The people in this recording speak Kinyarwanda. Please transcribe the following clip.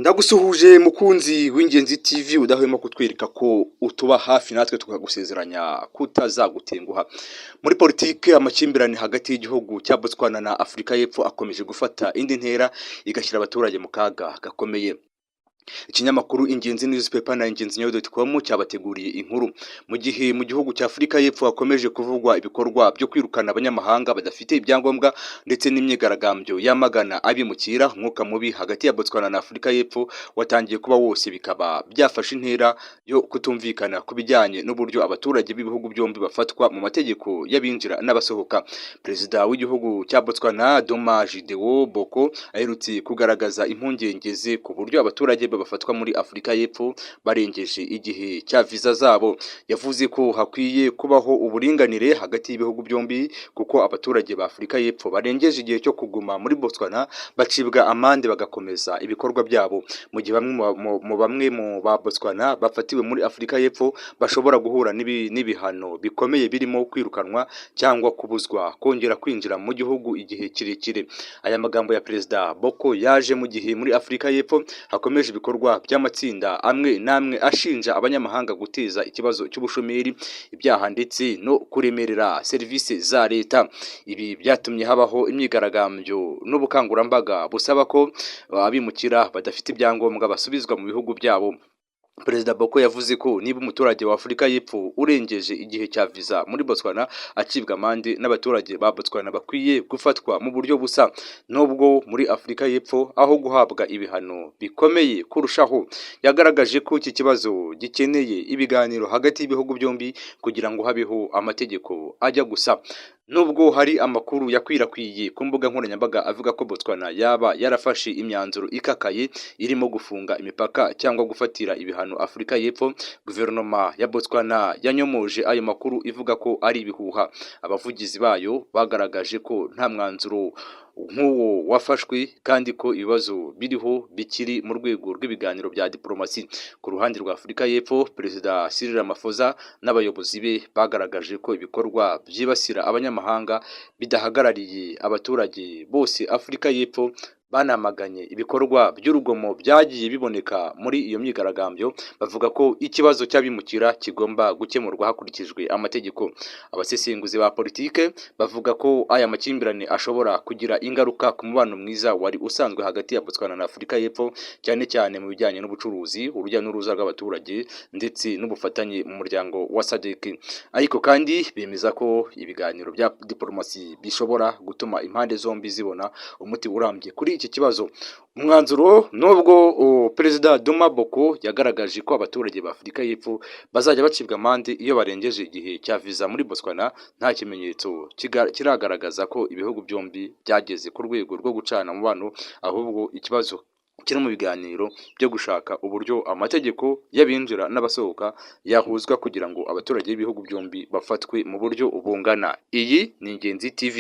Ndagusuhuje mukunzi w'Ingenzi TV, udahwema kutwereka ko utuba hafi, natwe tukagusezeranya kutazagutenguha. Muri politiki, amakimbirane hagati y'igihugu cya Botswana na Afurika y'Epfo akomeje gufata indi ntera, igashyira abaturage mu kaga gakomeye. Ikinyamakuru Ingenzi Newspaper na ingenzinyawe.com cyabateguriye inkuru. Mu gihe mu gihugu cya Afurika y'Epfo hakomeje kuvugwa ibikorwa byo kwirukana abanyamahanga badafite ibyangombwa ndetse n'imyigaragambyo yamagana abimukira, umwuka mubi hagati ya Botswana na Afurika y'Epfo watangiye kuba wose, bikaba byafashe intera yo kutumvikana ku bijyanye n'uburyo abaturage b'ibihugu byombi bafatwa mu mategeko y'abinjira n'abasohoka. Perezida w'igihugu cya Botswana, Duma Gideon Boko, aherutse kugaragaza impungenge ze ku buryo abaturage be bafatwa muri Afurika y'Epfo barengeje igihe cya viza zabo. Yavuze ko hakwiye kubaho uburinganire hagati y'ibihugu byombi, kuko abaturage ba Afurika y'Epfo barengeje igihe cyo kuguma muri Botswana bacibwa amande bagakomeza ibikorwa byabo, mu gihe bamwe mu ba Botswana bafatiwe muri Afurika y'Epfo bashobora guhura n'ibihano bikomeye birimo kwirukanwa cyangwa kubuzwa kongera kwinjira mu gihugu igihe kirekire. Aya magambo ya Perezida Boko yaje mu gihe muri Afurika y'Epfo hakomeje ibikorwa by'amatsinda amwe n'amwe ashinja abanyamahanga guteza ikibazo cy'ubushomeri, ibyaha ndetse no kuremerera serivisi za leta. Ibi byatumye habaho imyigaragambyo n'ubukangurambaga busaba ko abimukira badafite ibyangombwa basubizwa mu bihugu byabo. Perezida Boko yavuze ko niba umuturage wa Afurika y'Epfo urengeje igihe cya viza muri Botswana acibwa amande, n'abaturage ba Botswana bakwiye gufatwa mu buryo busa, nubwo muri Afurika y'Epfo aho guhabwa ibihano bikomeye kurushaho. Yagaragaje ko iki kibazo gikeneye ibiganiro hagati y'ibihugu byombi kugira ngo habeho amategeko ajya gusa. Nubwo hari amakuru yakwirakwiye ku mbuga nkoranyambaga avuga ko Botswana yaba yarafashe imyanzuro ikakaye irimo gufunga imipaka cyangwa gufatira ibihano Afurika y'Epfo, guverinoma ya Botswana yanyomoje ayo makuru, ivuga ko ari ibihuha. Abavugizi bayo bagaragaje ko nta mwanzuro nk'uwo wafashwe kandi ko ibibazo biriho bikiri mu rwego rw'ibiganiro bya diplomasi. Ku ruhande rwa Afurika y'Epfo, Perezida Cyril Ramaphosa n'abayobozi be bagaragaje ko ibikorwa byibasira abanyamahanga bidahagarariye abaturage bose Afurika y'Epfo. Banamaganye ibikorwa by'urugomo byagiye biboneka muri iyo myigaragambyo, bavuga ko ikibazo cy'abimukira kigomba gukemurwa hakurikijwe amategeko. Abasesenguzi ba politike bavuga ko aya makimbirane ashobora kugira ingaruka ku mubano mwiza wari usanzwe hagati ya Botswana na Afurika y'Epfo, cyane cyane mu bijyanye n'ubucuruzi, urujya n'uruza rw'abaturage ndetse n'ubufatanye mu muryango wa SADC. Ariko kandi bemeza ko ibiganiro bya diplomasi bishobora gutuma impande zombi zibona umuti urambye kuri iki kibazo. Umwanzuro: nubwo Perezida Duma Boko yagaragaje ko abaturage ba Afurika y'Epfo bazajya bacibwa amande iyo barengeje igihe cya viza muri Botswana, nta kimenyetso kiragaragaza ko ibihugu byombi byageze ku rwego rwo gucana umubano, ahubwo ikibazo kiri mu biganiro byo gushaka uburyo amategeko y'abinjira n'abasohoka yahuzwa kugira ngo abaturage b'ibihugu byombi bafatwe mu buryo bungana. Iyi ni Ingenzi TV.